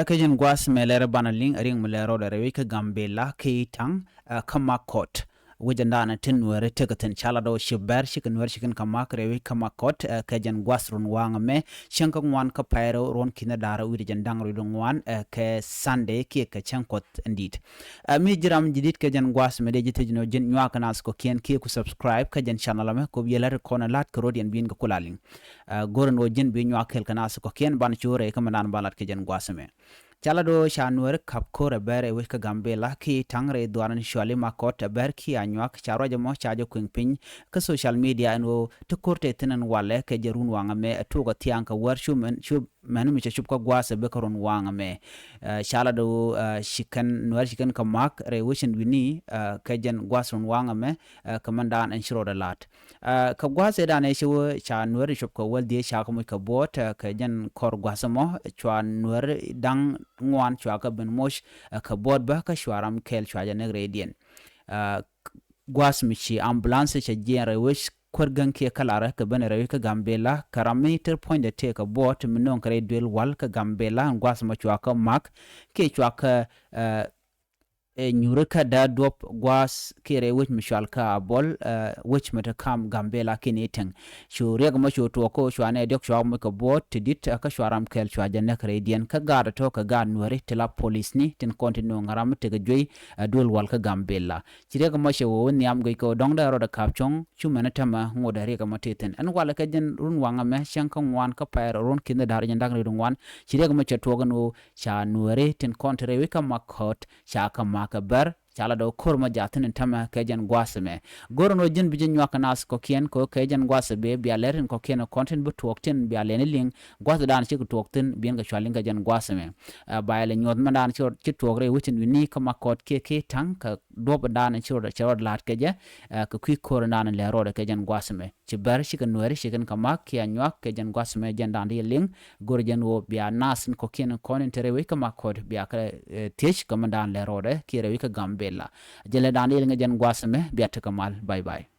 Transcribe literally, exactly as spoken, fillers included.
Kä jɛn gua̱a̱th mɛ lɛr banɛ liŋ riŋ mi lɛr rɔɔdɛ rɛy wec kä Gambela kiɛ Itaŋ, ɛ, kä Makɔt. Wec ɛn da̱a̱n tin Nuɛri tekɛ thi̱n, ca lat ɔ ci bɛr cikɛ Nuɛri ci kɛn kɛ mak rɛy wec kä Makɔt, ɛ, kɛ jɛn gua̱a̱th run waŋ ɛmɛ, cäŋ kä ŋuan kä pɛɛr rɛw ruɔ̱n ki̱n da̱ŋ rɛw wi̱cdɛ jiɛn da̱ŋ rɛw wi̱cdɛ ŋuan, ɛ, kɛ Sunday kiɛ kɛ cäŋ Kuɔth in di̱i̱t. Ɛ, mi ji̱ ram ji̱ di̱t kɛ jɛn gua̱a̱th mɛ dee ji̱ thiec ni ɔ ji̱n nyuak kɛ nath kɔ̱kiɛn kiɛ ku subscribe kä jɛn channel ɛmɛ, kop yɛ lät kɔn ɛ lat kɛ rɔ̱diɛn bi in kɛ kula liŋ. Ɛ, go̱r ɛn ɣöö ji̱n bi nyuak kɛɛl kɛ nath kɔ̱kiɛn banɛ cu rɛy kä mɛ da̱a̱n ba lat kɛ jɛn gua̱a̱th ɛmɛ. Ca lat ɣöö ca Nuɛri ka̱p ko̱r ɛ bɛr ɛ wec kä Gambela kiɛ Itaŋ rɛy dhuaar in cuali Makɔt ɛ bɛr kiɛ Anyuak, ca ruac ɛmɔ ca jɛ kuiŋ piny kä social media ɛn ɣöö ti ko̱r tëë thi̱n ɛn walɛ kɛ jɛ run waŋ ɛmɛ ɛ tuɔɔk ɛ thiaŋ kɛ wäär cu mɛn cu mɛn mi cɛ cup kä gua̱a̱th ɛ bek kä run waŋ ɛmɛ. Ɛ, ca lat ɣöö, ɛ, ci kɛn Nuɛri ci kɛn kɛ mak rɛy wec in wi̱ni, ɛ, kɛ jɛn gua̱a̱th run waŋ ɛmɛ, ɛ, kɛ mɛn da̱a̱n ɛn ci rɔɔdɛ la̱t. Ɛ, kɛ gua̱a̱th ëëdan ëë ci wee ca Nuɛri cop kɛ wäl dhieec ca kɛ moc kɛ buɔ̱ɔ̱t, ɛ, kɛ jɛn kɔr gua̱a̱th ɛmɔ, cua Nuɛri da̱ŋ ŋuan cua kɛ ben moc, ɛ, kɛ buɔ̱ɔ̱t bä kä cua ram kɛl cua jɛ näk rɛydiɛn. Ɛ, gua̱a̱th mi ci ambulance cɛ jiɛɛn rɛy wec kuäär gäŋ kiɛ kä larä kɛ ben rɛy wec kä Gambela, kɛ ram mi tër puɔ̱nydɛ tëë kɛ buɔ̱ɔ̱t mi nööŋ kɛ rɛy duël wal kä Gambela, ɛn gua̱a̱th ɛmɔ cua kɛ mak, kiɛ cua kɛ, ɛ, ɛ nyuuri kä dee duɔ̱p gua̱a̱th kiɛ rɛy wec mi cual kä Abol, ɛ, wec mi te kam Gambela kiɛ ni Itaŋ. Cu riɛk mɔ cu tuɔɔk kä cua nɛy diɔ̱k cua moc kɛ buɔ̱ɔ̱t ti di̱t, ɛ, kä cua ram kɛl cua jɛ näk rɛydiɛn kä gaat ɛ tɔ̱ kɛ gaat Nuɛri ti la policeni tin kɔn ti nööŋ ram mi tekɛ juey, ɛ, duël wal kä Gambela. Ci riɛk mɔ cɛ wee wä nhiam guic kɛ ɣöö dɔ̱ŋ dee rɔɔdɛ ka̱p cuɔ̱ŋ cu mɛn tämɛ ŋot ɛ riɛk mɔ tëë thi̱n. Ɛn walɛ kɛ jɛn run waŋ ɛmɛ cäŋ kä ŋuan kä pɛɛr ruɔ̱n ki̱n da̱r jɛn da̱ŋ rɛw wi̱cdɛ ŋuan. Ci riɛk mɔ cɛ tuɔɔk ɛn ɣöö ca Nuɛri tin kɔn te rɛy wec kä Makɔt ca kɛ mak kɛ bɛr, ca lat ɣöö ko̱r mɔ jaathin in tämɛ kɛ jɛn gua̱a̱th ɛmɛ. Go̱r ɛn ɣöö ji̱n bi ji̱ nyuak kɛ nath kɔ̱kiɛn kɛ ɣöö kɛ jɛn gua̱a̱th ɛ bee bia lɛr in kɔ̱kiɛn kɔn tin bi tuɔɔk tin bia lɛn i̱ liŋ gua̱a̱th dan cikɛ tuɔɔk thi̱n bi ɛn kɛ cua liŋ kɛ jɛn gua̱a̱th ɛmɛ. Ɛ, ba yɛl ɛ nyuɔ̱th mɛn dan ci rɔ, ci tuɔɔk rɛy wec in wi̱ni kä Makɔt kiɛ kiɛ Itaŋ kɛ duɔ̱p in dan ci rɔ, ci rɔ la̱t kɛ jɛ, ɛ, kɛ kui̱ ko̱r in dan lɛ rɔɔdɛ kɛ jɛn gua̱a̱th ɛmɛ. Ci bɛr cikɛ Nuɛri ci kɛn kɛ mak kiɛ Anyuak kɛ jɛn gua̱a̱th ɛmɛ jɛn dan di liŋ. Go̱r jɛn ɣöö bia nath in kɔ̱kiɛn kɔn in te rɛy wec kä Makɔt bia kɛ, ɛ, thiec kɛ mɛn dan lɛ rɔɔdɛ kiɛ rɛy wec kä Gambela. Jɛn lɛ dan di liŋ jɛn gua̱a̱th ɛmɛ bia tekɛ mal. Bye bye.